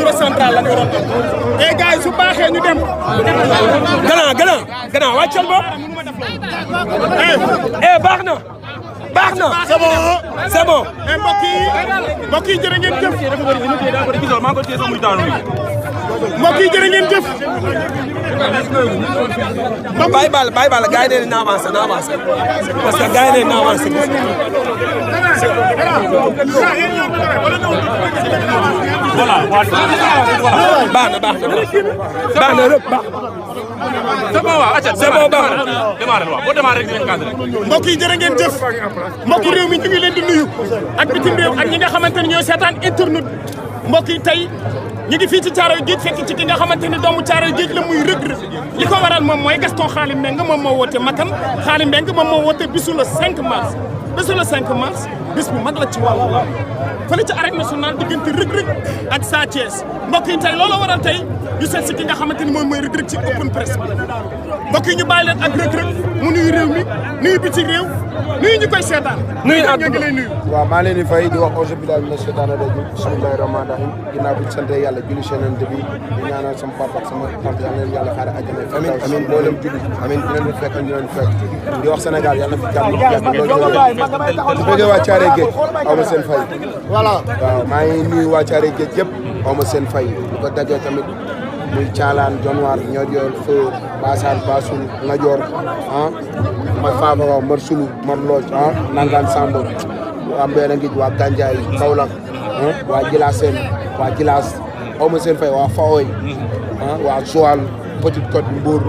micro central la ñu waroon am et gars yi su baaxee ñu dem. gannaaw wàccal ba. baax na. c'est bon. mbokk yi jërë ngeen jëf. mbokk yi jërë ngeen jëf. bàyyi baal gars yi nee na avancé parce que gars yi nee na avancé. voilà. baax na rek baax. c'est bon waaw acca c'est bon baax na. démarré waaw boo démarré rek dinañ cadré. mbokk yi jërë ngeen jëf. mbokk réew mi ñu ngi leen di nuyu. ak bitim réew ak ñi nga xamante ne ñooy seetaan internet mbokk yi tey ñu ngi fii ci Caaroy Géej fekk ci ki nga xamante ni doomu Caaroy Géej la muy Reug Reug li ko waral moom mooy Gaston Xaali Mbeng moom moo woote Makan Xaali Mbeng moom moo woote bisu le 5 mars bis bu mag la ci wàllu waaw fële ci arène nationale diggante Reug Reug ak Sa Thiès mbokk yi tey loolu waral tey ñu seet si ki nga xamante ni mooy Reug Reug ci open press bi mbokk yi ñu bàyyi leen ak Reug Reug mu nuyu réew mi nuyu biti réew nuyu ñu koy seetaan. nuyu ak ñoo ngi lay nuyu. waaw maa leen di fay di wax auzu billaahi mina shaytaani rajiim bismillaahi rahmaani rahiim ginnaaw bi ñu sant yàlla julli ci Yonent bi di ñaanal sama papa ak sama tante yàlla leen yàlla xaare àjjana amiin mboolem julli amiin di leen fekk ñu leen fekk di wax Sénégal yàlla na fi jàmm yàgg loolu di bëggee waa Caaroy Géej aw ma seen fay voilà waaw maa ngi nuyu waa Caaroy Géej yëpp aw ma seen fay di ko dajee tamit muy Caalaan Jonwaar Ñoojoor Feu Bassane Bassoul Ngajoor ma Fafa Mar Sulu Mar Looj Nangaan Samba waa Mbéla Ngij waa Gandiaye Kaolack waa Jilaaseen waa Jilaas aw ma seen fay waa Faoy waa Joal Petite Côte Mbour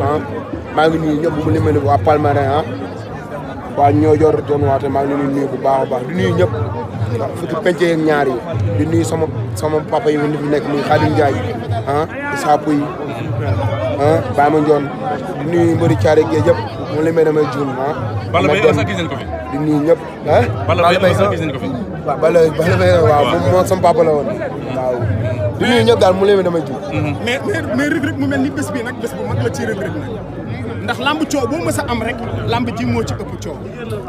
maa ngi nuyu ñëpp bu mu limee waa Palmarin waa Ñoojoor Jonwaar te maa ngi nuyu bu baax a baax di nuyu ñëpp fukki penc ak ñaar yi di nuyu sama papa yi fi nekk muy Khadim Ndiaye Issa Pouye Baye Mandione di nuyu mbëri Caaroy Géej yëpp mu limee damay juum Balla Gaye sax gis nañ ko fi. di nuyu ñëpp Balla Gaye sax gis nañ ko fi. waaw Balla Gaye waaw moom sama papa la woon waaw di nuyu ñëpp daal mu limee damay juum mais Reug Reug mu mel ni bés bi nag bés bu mag la ci Reug Reug nag ndax lamb coow boo mës a am rek lamb ji moo ci ëpp coow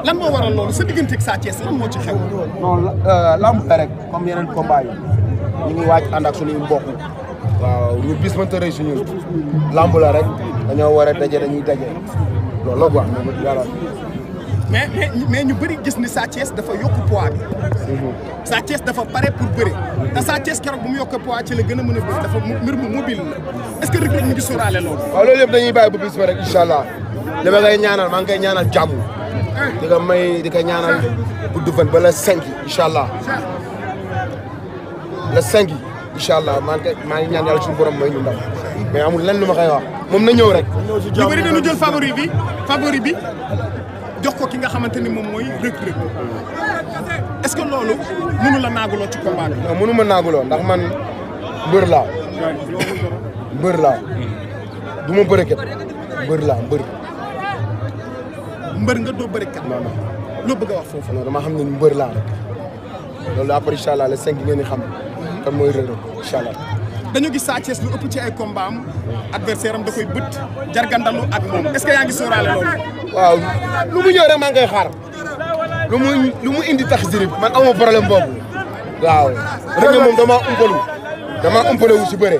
lan moo waral loolu sa diggante ak Sa Thiès lan moo ci xew. non lamb la rek comme yeneen combat yi ñu ngi waaj ànd ak suñuy mbokk waaw ñu bis mënta rëy suñu lamb la rek dañoo war a daje dañuy daje loolu la quoi yàlla. mais ñu bëri gis ni Sa Thiès dafa yokk poids bi. Sa Thiès dafa pare pour bëre te Sa Thiès keroog bu mu yokk poids ci la gën a mën a bëri dafa mbir mu mobile la est-ce que Reug Reug ñu ngi sóoraale loolu. waaw loolu yëpp dañuy bàyyi ba bis ba rek incha allah li ma koy ñaanal maa ngi koy ñaanal jàmm di ko ñaanal gudd fan ba la 5 incha allah la 5 incha allah maa ngi ñaan yàlla suñu borom may ñu ndam mais amul lenn lu ma koy wax moom na ñëw rek. ñu bëri dañu jël favori bi jox ko ki nga xamante ni moom mooy Reug Reug est-ce que loolu mënu la naaguloo ci combat bi. non mënu ma naaguloo ndax man mbër laa du ma bëre kat mbër nga doo bëri kat. non loo bëgg a wax foofu. non dama xam ne mbër laa rek loolu après incha allah le 5 ngeen di xam kan mooy Reug Reug incha allah. dañu gis Sa Thiès lu ëpp ci ay combat am adversaire am da koy bët jargandalu ak moom est-ce que yaa ngi sóoraale loolu. waaw lu mu ñëw rek maa ngi koy xaar lu mu indi tax dirib man amoo problème boobu waaw. Reug Reug moom damaa umpalu wu si bëre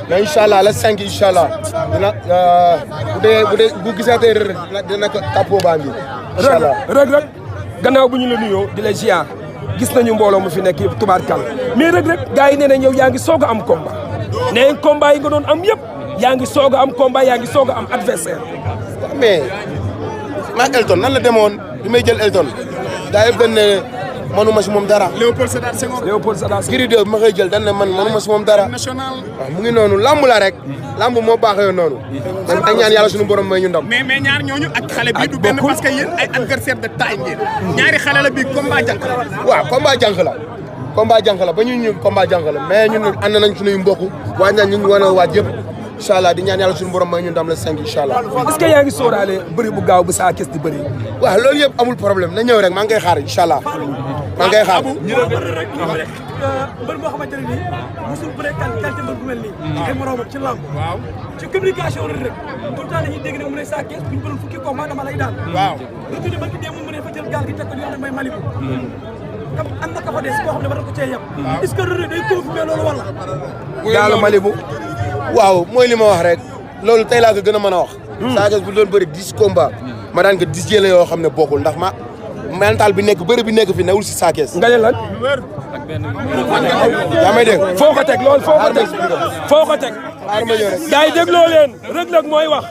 mais incha allah le 5 incha allah bu gisaatee Reug Reug dina ko tapoo baa ngi incha allah. Reug Reug gannaaw bu ñu la nuyoo di la ziar gis nañu mbooloo mu fi nekk yëpp tubaarkàlla mais Reug Reug gars yi nee nañ yow yaa ngi soog a am combat nee combat yi nga doon am yëpp yaa ngi soog a am combat yaa ngi soog a am adversaire. mais maag Elton nan la demoon bi may jël Elton daa yëpp dañ ne manuma si moom dara. Léopold Sédar Senghor. Gris 2 bi ma koy jël dañ ne man manuma si moom dara. national. waaw mu ngi noonu lamb la rek. lamb moo baaxee noonu. dañ ay ñaan yàlla suñu borom may ñu ndam. mais ñaar ñooñu ak xale bi du benn parce que yéen ay adversaire de taille ngeen. ñaari xale la bii combat jànq la. waaw combat jànq la ba ñu combat jànq la mais ñun ànd nañ suñuy mbokk waaj nañ ñu ngi wane waaj yëpp incha allah di ñaan yàlla suñu borom may ñu ndam la 5 incha allah. est-ce que yaa ngi sóoraale bëri bu gaaw bu Sa Thiès di bëri. waaw loolu yëpp amul problème na ñëw rek maa ngi koy xaar incha allah maa ngi koy xaar. mbër moo xamante ne nii mosul bëre qualité mbër bu mel nii. ay moromam ci lamb. waaw ci communication rek tout le temps dañuy dégg ne mu ne Sa Thiès bu ñu bëroon fukki combat dama lay daan. waaw. nga tuddee ba ki dee mu ne fa jël gaal gi teg ko ñu wax ne may Malibu. am na ka fa des koo xam ne war na ko cee yem. est-ce que Reug Reug day confirmer loolu wala. Gaalu Malibu. waaw mooy li ma wax rek loolu tey laa ko gën a mën a wax. Sa Thiès bu doon bëri 10 combats ma daan ko 10 jële yoo xam ne bokkul ndax mental bi nekk bëri bi nekk fi newul si Sa Thiès. nga ne lan. yaa may dégg. foo ko teg loolu foo ko teg. foo ko teg. xaaral ma ñëw rek. gars yi dégloo leen Reug Reug mooy wax.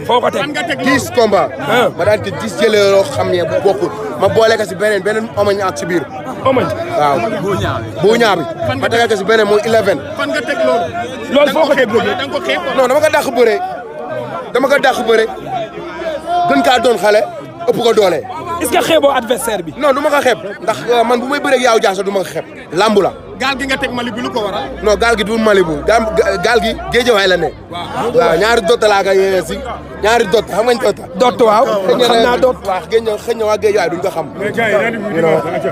foo ko teg. 10 combats. ma daan ko 10 jële yoo xam ne bokkul ma boole ko si beneen omañ ak si biir. omañ. waaw bu ñaa bi. ma tegal ko si beneen mooy 11. fan nga teg loolu. loolu foo ko teg Reug Reug. da nga ko xeeb non dama ko dàq bëre gën kaa doon xale ëpp ko doole. est-ce que xeeboo adversaire bi. non du ma ko xeeb ndax man bu may bëreeg yaaw jaasa du ma ko xeeb. lambu la. gaal gi nga teg Malibu lu ko waral. non gaal gi du Malibu gaal gi Géejawaay la ne. waaw ñaari dot laa koy yéene si ñaari dot xam nga dot. dot waaw xam naa dot. waaw xëy na waa Géejawaay duñ ko xam.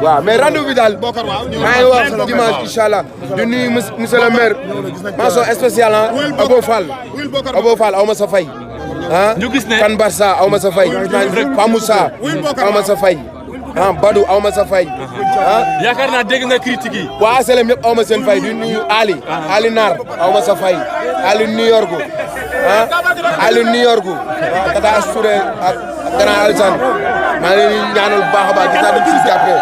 waaw mais rendez-vous bi daal. maa ngi wax dimanche incha allah di nuyu monsieur le maire. mention spéciale ah Abo Fall aw ma sa fay. ñu gis ne Kan Barça aw ma sa fay. Pamoussa aw ma sa fay. Badou aw ma sa fay. yaakaar naa dégg nga critique yi. waa ASLM yëpp aw ma seen fay di nuyu Ali Nar aw ma sa fay. Ali New York Ali New York Tata Astouré ak Grand Alassane maa ngi leen di ñaanal bu baax a baax gis naa dañ si jàppee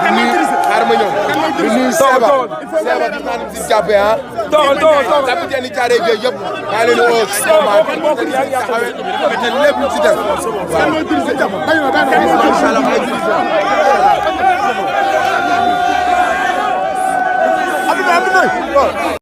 di nuyu xaar ma ñëw di nuyu Seba gis naa dañ si jàppee capitaine yi Thiaroye Géej yëpp maa ngi leen di woo si taxawee lépp si def waaw